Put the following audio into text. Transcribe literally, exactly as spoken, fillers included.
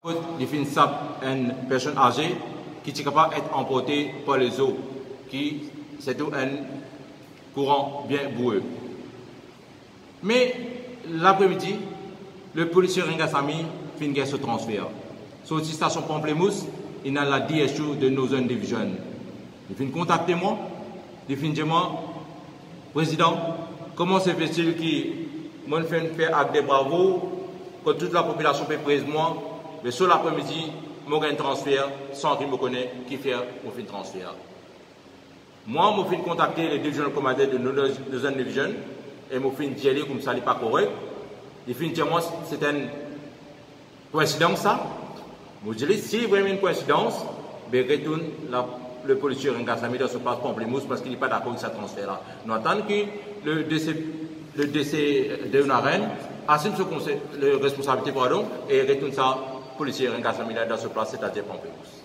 Kot li finn sap enn personn aze ki ti kapav et anporte par lezo, ki se tou enn kouran bien boue. Me lapremidi, le polisie Rengasamy finn gagn so transfer. Sorti stasion Pamplemousse, inn al la D S U de Northern Division. Li finn kontakte mwa, li finn dir mwa, "Prezidan, koman se festil ki mo finn fer ak de bravo, kot tou lapopilasion pe prez mwa, me so lapremidi, mo gagn transfer san ki mo kone kifer mo finn transfer?" Mwa, mo finn kontakte le divisional commander de Northern Division e mo finn dir li koumsa li pa korek. Li finn dir mwa, "Se enn koinsidans sa?" Mo dir li, "Si vremem enn koinsidans, be retourn la, le polisie Rengasamy dan so plas Pamplemousse, parski li pa dakor avek sa transfer la. Nou atann ki le D C, le D C de Onaren asim so konse-, le responsabilite, pardon, e retourn sa polisie Rengasamy la dan so plas, setadir Pamplemousse."